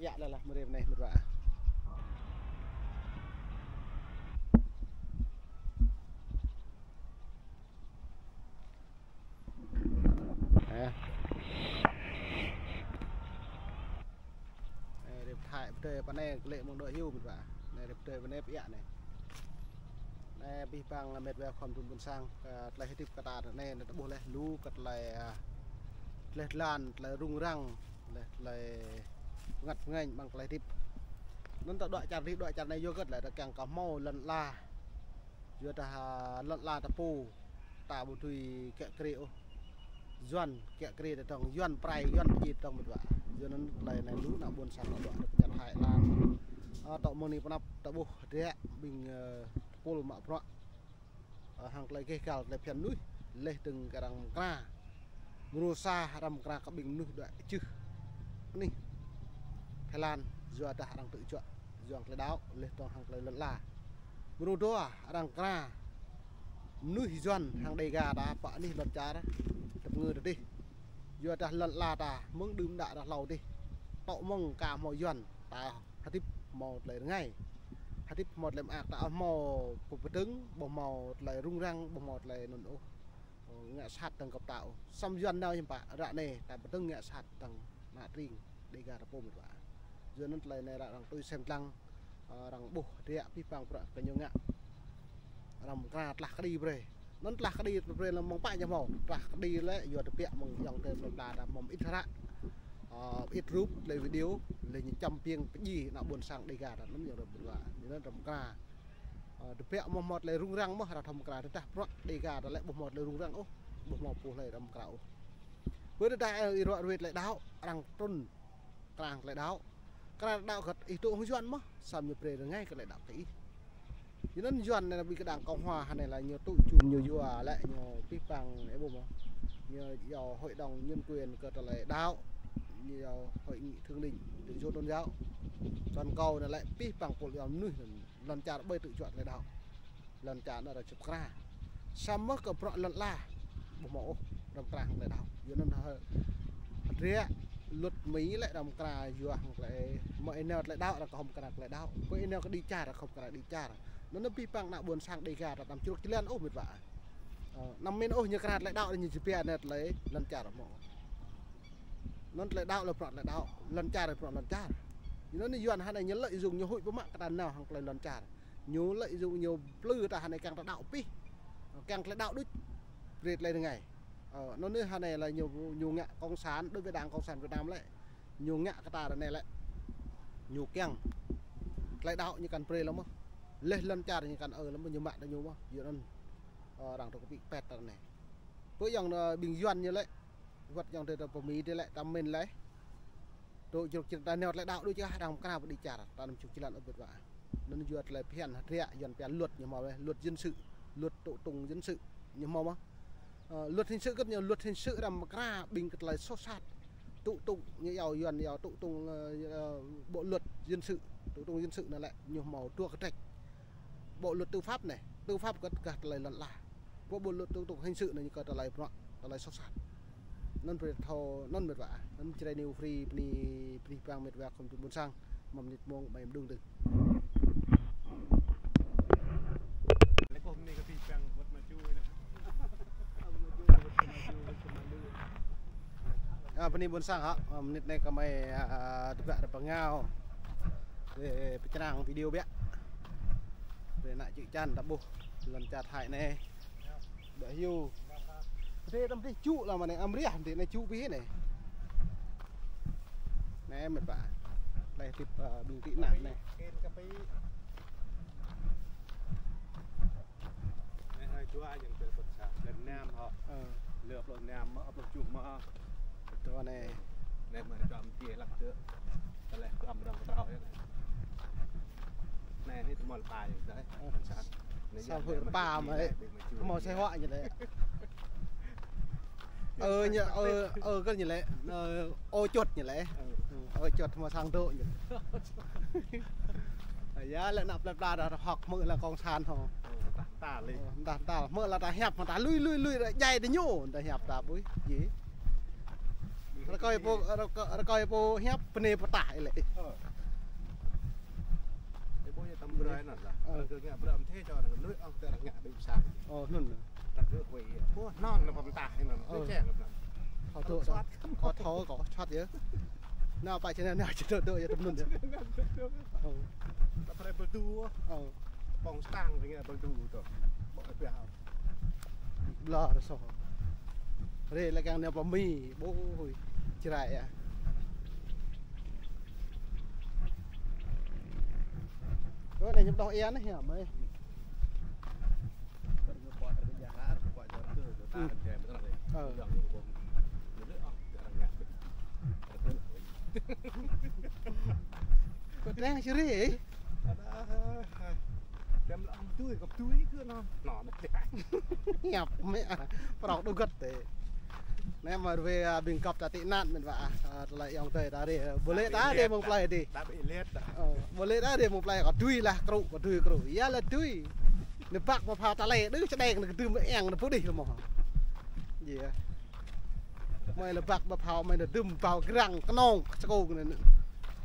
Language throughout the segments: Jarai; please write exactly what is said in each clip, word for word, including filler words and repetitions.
Yă lah lah, mơ̆ng anai mơ̆t wa. Ơ. Anai rơp thai pơdơi pơ anai kơ lĕ mơ̆ng dŏ hyu mơ̆t wa. Anai rơp pơdơi pơ anai pơyă anai. Anai abih bang mĕt wa khŏm tŭ ƀôn sang, kơ tơlơi hơdip kơ ta anai, anai ta ƀuh laih lu kơ tơlơi, a, tơlơi tơlan, tơlơi rŭng răng, laih tơlơi bơngăt bơngañ ƀăng tơlơi hơdip. Anŭn ta dŏ čar adih, dŏ čar anai yua hơget lĕ ta kiăng kơ hmâo lŏn ala. Yua dah, a, lŏn ala ta pô, ta ƀu dưi kiă kriê ôh. Yuan kiă kriê tơdang, Yuan prai, Yuan pơjing tơdang mơ̆t wa. Yua anŭn tơlơi anai lu ană ƀôn sang dŏ, dŏ pơ čar Thái Lan. A, tŏ mơ̆ng anai pơ anăp ta ƀuh hơdră ƀing, ơ, tơpul mă bruă. Ơ, hăng tơlơi gêh gal tơlơi phiăn mơnuih, laih dơ̆ng kơ arăng mơkra. Mrô sa arăng mơkra kơ ƀing mơnuih dŏ čư̆ anih Thái Lan, yua dah arăng tŭ juă, yua hăng tơlơi đaŏ, laih dơ̆ng hăng tơlơi lŏn ala. Mrô dua arăng mơkra mơnuih Yuan hăng Đêga ta pơ anih lŏn čar, tơpơngư ta adih. Yua dah lŏn ala ta mơ̆ng đưm đă dah hlâo adih. Tŏ mơ̆ng aka hmâo Yuan, ta hơdip hmâo tơlơi rơngai. Hơdip hmâo tơlơi mơak, ta hmâo pơdơ̆ng, ƀu hmâo tơlơi rŭng răng, ƀu hmâo tơlơi anŭn ôh. Ơ, ngă sat dơ̆ng kơ ta ôh. Samơ̆ Yuan nao hiư̆m pă, ră anai ta pơdơ̆ng ngă sat dơ̆ng ană tring Đêga ta pô mơ̆t wa. Yua anŭn tơlơi anai ră arăng tui sem lăng, ơ, arăng ƀuh hơdră abih bang bruă kơ ñu ngă. Arăng mơkra tlah kơđi brơi. Anŭn tlah kơđi brơi lĕ mơ̆ng pă ñu hmâo. Tlah kơđi lĕ yua tơbiă mơ̆ng ayŏng adơi plơi pla ta hmâo mơit hră. Ơ, mơit rup, tơlơi video, laih ñu čăm biêng pơjing ană ƀôn sang Đêga ta anŭn yua dah bruă. Anŭn arăng mơkra. Ơ, tơbiă mơ̆ hmâo tơlơi rŭng răng mơ̆ arăng thâo mơkra, tơdah bruă Đêga ta lĕ ƀu hmâo tơlơi rŭng răng ôh, ƀu hmâo pô hlơi arăng mơkra ôh. Bơ tơdah, ơ, ih ruă ruai tơlơi đaŏ, arăng trŭn krang tơlơi đaŏ. Krang đaŏ kơ ih tŭ hăng Yuan mơ̆, samơ̆ ñu brơi rơngai kơ tơlơi đaŏ kơ ih. Yua anŭn Yuan anai ƀing kơđang Cộng hòa hơnai lĕ ñu tŭ jum ñu yua lĕ ñu abih bang ih ƀuh mơ̆. Ñu yua hội đồng nhân quyền kơ tơlơi đaŏ, ñu yua hội nghị thượng đỉnh tự do tôn giáo toàn cầu anai lĕ abih bang pô yua mơnuih anŭn lŏn čar ƀơi tŭ juă tơlơi đaŏ. Lŏn čar anŭn arăng čŭp kra. Samơ̆ kơ bruă lŏn ala ƀu hmâo ôh arăng mơkra hăng tơlơi đaŏ. Yua anŭn hơ-, hơdră luật Mi lĕ arăng mơkra yua hăng tơlơi, mơ̆ ih nao tơlơi đaŏ arăng kơ hŏm mơkra tơlơi đaŏ. Pơ ih nao kơđi čar arăng kơ hŏm mơkra kơđi čar. Anŭn abih bang ană ƀôn sang Đêga ta anăm čruk čơlan ôh mơ̆t wa. Ơ, anăm min ôh ñu mơkra tơlơi đaŏ ñu jơbia anai tơlơi lŏn čar hmâo. Anŭn tơlơi đaŏ lĕ bruă tơlơi đaŏ, lŏn čar lĕ bruă lŏn čar. Yua anŭn Yuan hơnai ñu lợi dụng ñu huĭ pơmă kơ ta nao hăng tơlơi lŏn čar. Ñu lợi dụng ñu plư ta hơnai kiăng ta đaŏ pih. Kiăng tơlơi đaŏ đôč. Brơi tơlơi rơngai. Ơ, anŭn anai hơnai lĕ ñu, ñu ngă cộng sản, đối với Đảng Cộng sản Việt Nam lĕ. Ñu ngă kơ ta ră anai lĕ. Ñu kiăng. Tơlơi đaŏ ñu kăn brơi lăm mơ̆. Laih lŏn čar ñu kăn ơ lăm mơ̆, ñu mă ta ñu mơ̆. Yua anŭn. Ơ, arăng tŭ kơ ƀĭ pet ta ră anai. Pơ ayŏng, ơ, ƀing Yuan ñu lĕ. Wơ̆t ayŏng adơi ta pơ Mi adih lĕ, ta min lĕ. Tŭ čruk čơlan ta nao tơlơi đaŏ đôč kah arăng mơkra pơ kơđi čar, ta anăm čruk čơlan ôh mơ̆t wa. Anŭn yua tơlơi phiăn hơdră, Yuan phiăn luật ñu hmâo lĕ, luật dân sự, luật tố tụng dân sự ñu hmâo mơ̆. Ơ, luật hình sự kơt ñu, luật hình sự arăng mơkra ƀing kơ tơlơi soh sat. Tố tụng ñu yua Yuan yua tố tụng, ơ, ơ, bộ luật dân sự, tố tụng dân sự anai lĕ ñu hmâo dua kơtrĕč. Bộ luật tư pháp anai, tư pháp kơt kah tơlơi lŏn ala. Pơ bộ luật tố tụng hình sự anai ñu kơ tơlơi bruă, tơlơi soh sat. Anŭn brơi thâo, anŭn mơ̆t wa. Anŭn Jrai New Free, bơni, bơni abih bang mĕt wa khŏm tŭ ƀôn sang, mơ̆ng mơnit mông ƀai mơđung dơ̆ng. Ơ, bơni ƀôn sang hă, ơ, mơnit anai gơmơi, ơ, tơbiă rai pơ ngao. Rai pơčrang video biă. Rai nao čư̆ čan ta ƀuh lŏn čar Thái anai. Dŏ hyu. Rai tăm tih čŭ lah mơ̆ anai, amriah tih anai čŭ pih anai. Anai mĕt wa. Tơlơi hơdip, ơ, ƀing tih anai anai. Anai hai dua yang ƀơi kơt sa. Lơ năm hŏ. Ơ. Lơ pluh năm mơ̆, pluh tơjuh mơ̆. Tui anai. Anai mơ̆ čăm tih lăk tơ. Tơlơi kơm rong kơtrâo yơh. Anai anai tơmơ̆ lơpa yơh tơlơi. Ơ. Sa. Anai sa yơh hơ̆ anai lơpa mơ̆. Tơmơ̆ sa huă ñu lĕ. Ơ, ñu, ơ, ơ, kơ ñu lĕ. Ơ, ô čut ñu lĕ. Ơ. Ơ, ô čut mơ̆ sang dŏ ñu. Yơh, lĕ ană plơi pla dah hŏk hmư̆ lăng cộng sản hŏ. Ơ, dah ta lĕ. Ơ, dah ta hmư̆ lăng ta hiăp, ta lui, lui, lui, dah djai dah ñu, dah hiăp ta ƀuh, jĕ. Lăng Rơkơi pô, rơkơi, rơkơi pô hiăp bơnê pơtah ih lĕ. Ơ. Ih ƀuh ñu tăm brơi anŭn lah. Ơ. Kơ ngă brơi mơ̆n thế čô arăng lui ôh, tơ arăng ngă ƀing pơsat. Ơ, anŭn. Tơ kơ wai. Ƀuh anŭn lah pơtah anŭn. Ơ. Lui čĕ anŭn. Kâo thâo, kâo thâo, kâo čuăt yơh. Nao pă čơnă nao čơdơ̆ dơ̆ yơh tơm anŭn yơh. Ơ. Tơ brơi bơdu. Ơ. Ƀơ̆ng stang kơ ngă bơdu tơ. Ƀơ̆ng ƀiă. Blah rơsoh. Rê lĕ kiăng nao pơ Mi, ƀuh, čơrai ah. Ơ, anai ñu pơđŏh ia anai hă, mơi. Ơ. Kơ trang čơrai. Đăm lăng tui, găp tui kơ anŭn. Anŭn. Hiăp mĕ, prŏk đu găt tê. Anai mơ̆ wai, a, ƀing găp ta tị nạn mĕn wa, a, tơlơi ayŏng adơi ta rê, ơ, ƀu lĕ ta rê mơ̆ng plơi đih. Ơ, ƀu lĕ ta rê mơ̆ng plơi kơ tui lah, krŭ, kơ tui krŭ. Ia lah tui. Anai băk mă phao ta lĕ, đưh čơđeng anai kơdưm mơ̆ng eng anai pơdih lơ̆m mơ̆. Ia. Mơi lĕ băk ƀă phao mơi nao đưm bao grăng kơnong čơkông anai.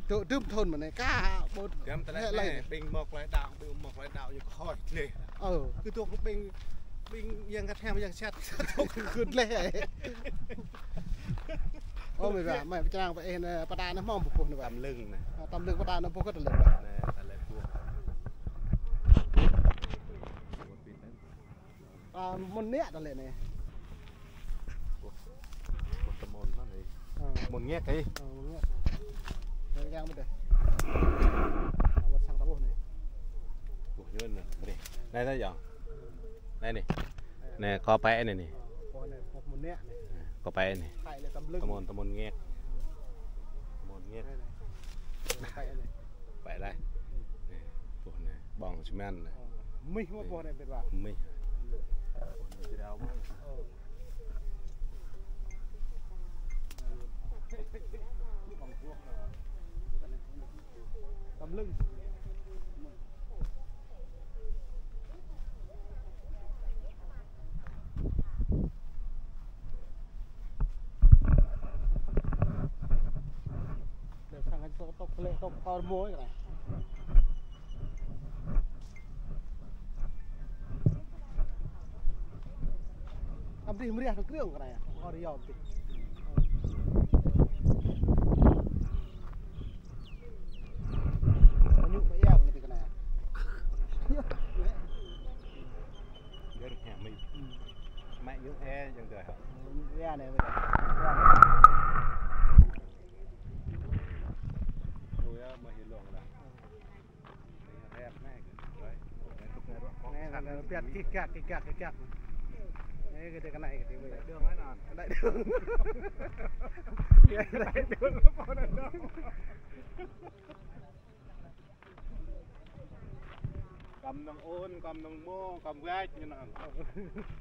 Tŭ đưm thun mơ̆n anai ka ƀu hiăp lơi. Ƀing mơ̆ klai đao, ƀing mơ̆ klai đao ñu khơi gleh. Ơ. Kơ tŭ ƀing, ƀing yang kăt hiam yang sat, tŭ kơ gleh. Ơ, mơi ƀă, mơi pơčrang pơ ih anai, pơđa anai hmâo ƀu ƀuh anai ƀă. Tăm lưng. Ơ, tăm lưng pơđa anai ƀuh kơ tơlưng ƀă. Anai, tơlơi ƀuh. Ơ, mơ̆n ñek ta lĕ anai. Ơ. Mơ̆n ñek ih. Ơ, mơ̆n ñek. Anai yang mơ̆n dih. Ơ, mơ̆n sang ta ƀuh anai. Ƀuh ñu anai, mơ̆n dih. Anai ta yơh. Anai anai. Anai, kâo pĕ anai anai. Ơ, kâo anai, kâo mơ̆n ñek anai. Kâo pĕ anai. Tơmơ̆n, tơmơ̆n ñek. Tơmơ̆n ñek. Anai anai. Kâo pĕ anai. Pĕ laih. Anai, ƀuh anai, ƀơ̆ng simen anai. Ơ, mih mơ̆ ƀuh anai ƀiă ƀă. Mih. Ơ. Tăm lưng. Để sang anh tô tốc lệ tốc tàu mối cái này. Amdih mriah tơkrơ̆ng kơ anai, kơ rơyâo amdih. Mơñum mơyang kơ anai. Yơh, mă yơh e yang dơi hă. Mơñum mơyang anai. Ôi, mă hi lông lah. Anai, anai, anai, piăt kikak, kikak, kikak. Anai, kơ tơ kơ anai, kơ tơ kơ anai. Đại đường anai. Đại đường. Đại đường, đại đường. Kăm nong ôn, kăm nong mô, kăm wek ñu nong.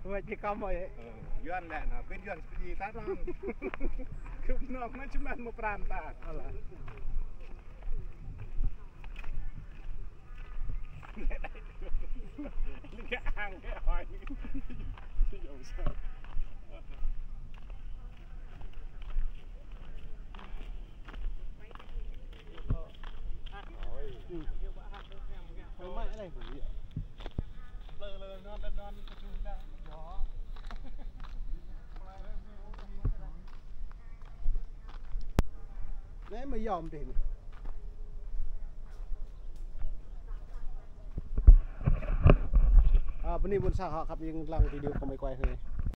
Wek ñu kăm ơi. Ơ, Yuan lĕ nă, ƀing Yuan spi ta nong. Kơp nong mă čơman mă pran ta. Alah. Anai mơ̆ yom dih anai. Ơ, bơni ƀôn sang hŏ khăp ing lăng video kơ mơi quay hơi.